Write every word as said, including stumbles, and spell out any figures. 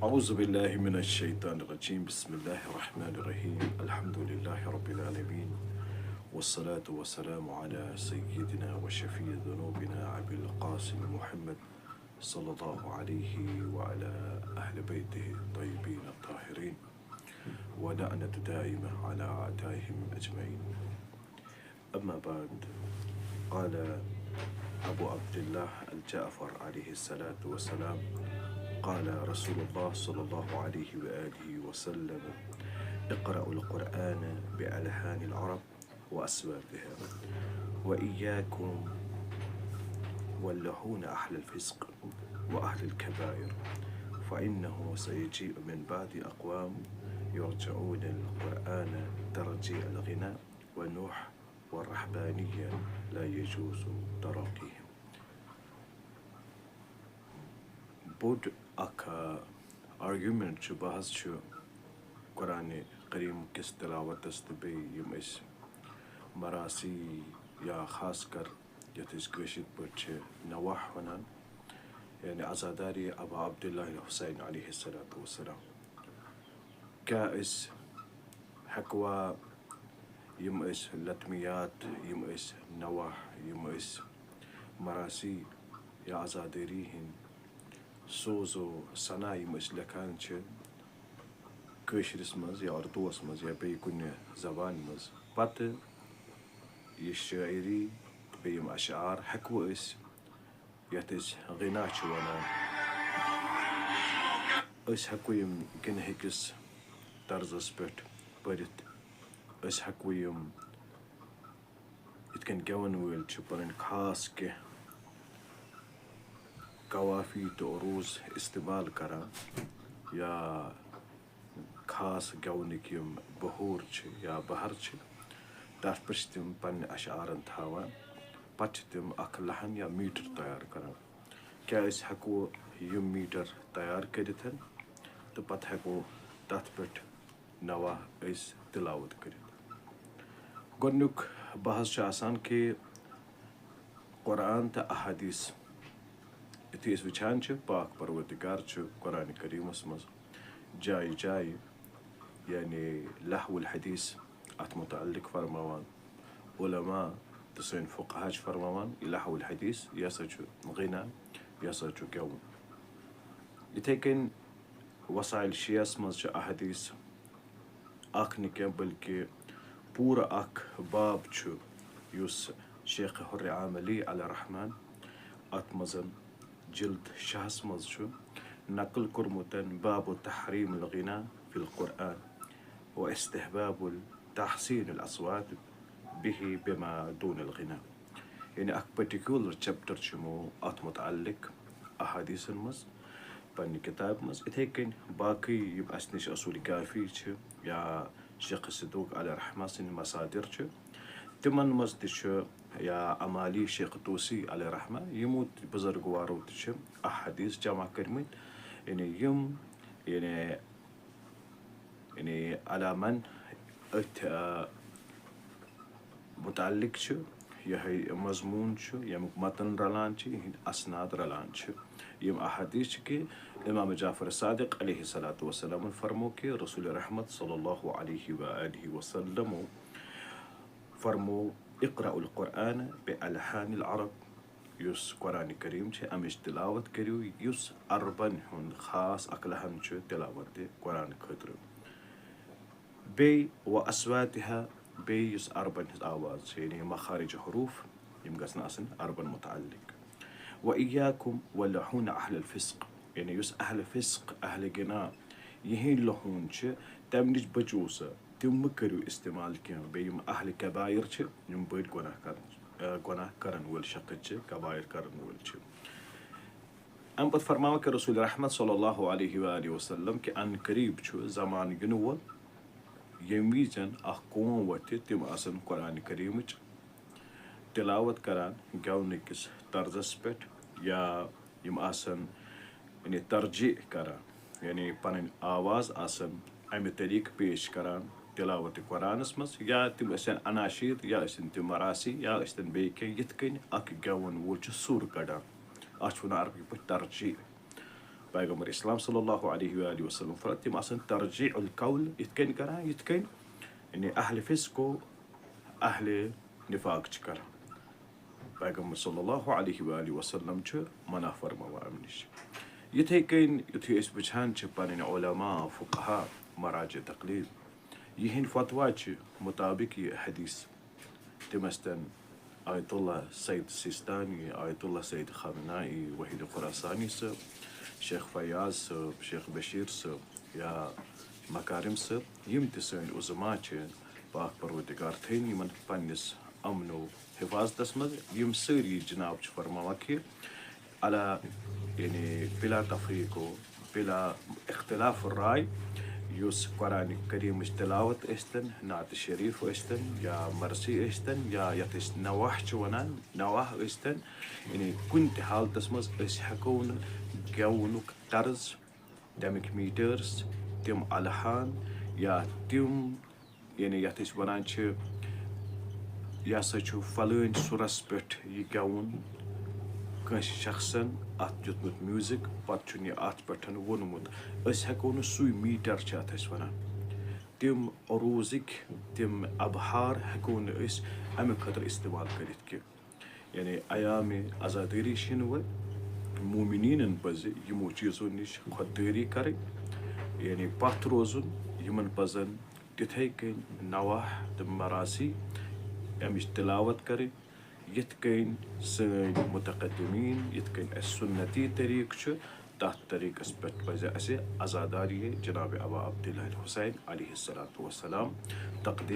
أعوذ بالله من الشيطان الرجيم. بسم الله الرحمن الرحيم. الحمد لله رب العالمين. والصلاة والسلام على سيدنا وشفيع ذنوبنا أبي القاسم محمد صلى الله عليه وعلى أهل بيته الطيبين الطاهرين. ولعنة دائمة على أعدائهم أجمعين. أما بعد، قال أبو عبد الله الجعفر عليه الصلاة والسلام، قال رسول الله صلى الله عليه وآله وسلم: اقرأوا القرآن بألحان العرب وأصواتها، وإياكم واللحون أهل الفسق وأهل الكبائر، فإنه سيجيء من بعد أقوام يرجعون القرآن ترجيع الغناء والنوح والرهبانية لا يجوز تراقيهم. بوٚڑ اکھ، آ، argument چھُ، بحث چھُ قرآنِ کریم کِس تلاوتس تہٕ بیٚیہِ یِم أسۍ مراثی یا خاص کر یَتھ أسۍ کٲشِر پٲٹھۍ چھِ نواح وَنان، یعنی عزاداری ابا عبداللہ حسین علیہ الصلوۃ والسلام۔ کیٛاہ أسۍ ہٮ۪کوا یِم أسۍ لطمیات، یِم أسۍ نواح، یِم أسۍ مراثی یا عزاداری ہٕنٛدۍ سوز و ثنا یِم أسۍ لیکھان چھِ کٲشرِس منٛز یا اردوٗوَس منٛز یا بیٚیہِ کُنہِ زبانہِ منٛز، پتہٕ یہِ شٲعری تہٕ بیٚیہِ یِم اشعار ہٮ۪کوٕ أسۍ، یَتھ أسۍ غنا چھِ وَنان، أسۍ ہٮ۪کو یِم کِنہٕ ہیٚکِس طرزَس پٮ۪ٹھ پٔرِتھ؟ أسۍ ہٮ۪کو یِم یِتھ کٔنۍ گٮ۪وَن وٲلۍ چھِ پَنٕنۍ خاص کینٛہہ قوافی تہٕ عروض استعمال کران، یا خاص گٮ۪ونٕکۍ یِم بہور چھِ یا بہر چھِ، تَتھ پٮ۪ٹھ چھِ تِم پنٛنہِ اشعارَن تھاوان۔ پَتہٕ چھِ تِم اَکھ لحن یا میٖٹر تیار کران۔ کیٛاہ أسۍ ہٮ۪کو یِم میٖٹر تیار کٔرِتھ تہٕ پَتہٕ ہٮ۪کو تَتھ پٮ۪ٹھ نواح أسۍ تلاوت کٔرِتھ؟ گۄڈٕنیُک بحث چھُ آسان کہِ قرآن تہٕ احادیث۔ یُتھُے أسۍ وٕچھان چھِ، پاک پروردگار چھُ قرآنِ کریٖمَس منٛز جایہِ جایہِ، یعنی لہو الحدیث، اَتھ مُتعلِق فرماوان۔ علماء تہٕ سٲنۍ فقہا چھِ فرماوان، یہِ لہو الحدیث، یہِ ہسا چھُ غنا، یہِ ہسا چھُ گٮ۪وُن۔ یِتھَے کٔنۍ وسائل شیعس منٛز چھِ احادیث اکھ نہٕ کینٛہہ، بلکہِ پوٗرٕ اکھ باب چھُ، یُس شیخ حر عاملی علیہ الرحمن اَتھ منٛز جلد شاہس منٛز چھُ نقل کوٚرمُت، باب تحریم الغنا فی القرآن و استحباب تحسین الاصوات به بما دون الغنا۔ یعنی اکھ پٔرٹیکیولر چیپٹر چھُ یِمو اَتھ متعلق احادیثن منٛز پننہِ کتابہِ منٛز۔ یِتھَے کٔنۍ باقٕے یِم اَسہِ نِش اصوٗلِ کافی چھِ یا شیخ صدوق علیہ الرحمہ سٕنٛدۍ مصادر چھِ، تِمن منٛز تہِ چھُ، یا امالی شیخ طوسی علیہ الرحمہ، یِمو تہِ بزرگوارو تہِ چھِ احادیث جمع کٔرمٕتۍ، یعنی یِم، یعنی، یعنی علی من أتھۍ، آ، متعلق چھِ، یِہوٚے مضموٗن چھُ، ییٚمیُک متن رلان چھِ، یِہِنٛدۍ اسناد رلان چھِ۔ یِم احادیث چھِ کہِ امام جعفر صادق علیہ الصلوۃ والسلام فرمو کہِ رسول رحمت صلی اللہ علیہ و آلہ وسلمو فرمو، اقرأ القرآن بألحان العرب، یُس قرآن کریم چھِ، اَمِچ تلاوت کٔرِو، یُس عربن ہُنٛد خاص اکھ لحن چھُ تلاوت قرآن خٲطرٕ۔ بیٚیہِ و اصواتها، بیٚیہِ یُس عربن ہٕنٛز آواز چھِ، یعنی مخارج حروف، یِم گژھن آسٕنۍ عربن متعلق۔ و ایاکم و لحون اہل الفسق، یعنی یُس اہل فسق، اہل گناہ، یِہِنٛدۍ لحون چھِ، تَمہِ نِش بٔچِو سا، تِم مہٕ کٔرِو استعمال کینٛہہ۔ بیٚیہِ یِم اہل کبائر چھِ، یِم بٔڑۍ گۄناہ کرن، آ، گۄناہ کرن وٲلۍ شخص چھِ، کبائر کرن وٲلۍ چھِ۔ اَمہِ پتہٕ فرماوان کہِ رسول رحمت صلی اللہ علیہ و آلہ وسلم کہِ ان قریب چھُ زمانہٕ یِنہٕ وول، ییٚمہِ وِزِ اکھ قوم وۄتھِ، تِم آسن قرآن کریمٕچ تلاوت کران گٮ۪ونہٕ کِس طرزس پٮ۪ٹھ، یا یِم آسن، یعنی، ترجیح کران، یعنی پنٕنۍ آواز آسن امہِ طریقہٕ پیش کران تلاوت قرآنس منٛز، یا تِم ٲسِن اناشید، یا ٲسِن تِم مراثی، یا ٲسِن بیٚیہِ کینٛہہ، یِتھ کٔنۍ اکھ گٮ۪وَن وول چھُ سُر کڑان، اتھ چھِ ونان عربی پٲٹھۍ ترجیح۔ پیغمبر اسلام صلی اللہ علیہ وآلہ وسلم فرموو، تِم آسن ترجیع القول یِتھ کٔنۍ کران، یِتھ کٔنۍ یعنی اہل فسق و اہل نفاق چھِ کران۔ پیغمبر صلی اللہ علیہ وآلہ وسلم چھُ منع فرماوان اَمہِ نِش۔ یِتھے کٔنۍ یُتھُے أسۍ وٕچھان چھِ پنٕنۍ علماء، فقہا، مراجع تقلید، یِہنٛدۍ فتوا چھِ مطابق یہِ حدیث، تِم ٲسۍتن آیت اللہ سید سیستانی، آیت اللہ سید خامنائی، وحید خراسانی صٲب، شیخ فیاض صٲب، شیخ بشیر صٲب یا مکارم صٲب، یِم تہِ سٲنۍ عظما چھِ، پاک پروردگار تھٲیِن یِمن پننِس امن و حفاظتس منٛز، یِم سٲری جناب چھِ فرماوان کہِ علی، یعنی بلا تفریق و بلا اختلاف رائے، یُس قرآن کریمٕچ تلاوت ٲسۍتن، نعت شریف ٲسۍتن یا مرثی ٲسۍتن یا یتھ أسۍ نواح چھِ ونان، نواح ٲسۍتن، یعنی کُنہِ تہِ حالتس منٛز أسۍ ہٮ۪کو نہٕ گٮ۪ونُک طرز، تمیُک میٹرز، تِم الحان یا تِم، یعنی یتھ أسۍ ونان چھِ، یہِ ہسا چھُ فلٲنۍ سُرس پٮ۪ٹھ یہِ گٮ۪وُن کٲنٛسہِ شخصن، اتھ دیُتمُت میوزک، پتہٕ چھُن یہِ اتھ پٮ۪ٹھ ووٚنمُت۔ أسۍ ہٮ۪کو نہٕ سُے میٹر چھِ اتھ أسۍ ونان۔ تِم عروضٕکۍ تِم ابحار ہٮ۪کو نہٕ أسۍ امہِ خٲطرٕ استعمال کٔرِتھ کینٛہہ۔ یعنی ایام عزادٲری چھِنہٕ وۄنۍ مومنیٖنن پزِ یِمو چیٖزو نِش خۄددٲری کرٕنۍ، یعنی پتھ روزُن۔ یِمن پزن تِتھے کٔنۍ نواح تہٕ مراثی امِچ تلاوت کرٕنۍ، یِتھ کٔنۍ سٲنۍ متقدمین، یِتھ کٔنۍ اسہِ سنتی طریقہٕ چھُ، تتھ طریقس پٮ۪ٹھ پزِ اسہِ عزاداری جناب ابا عبداللہ حسین علیہ الصلوۃ والسلام تقدیم۔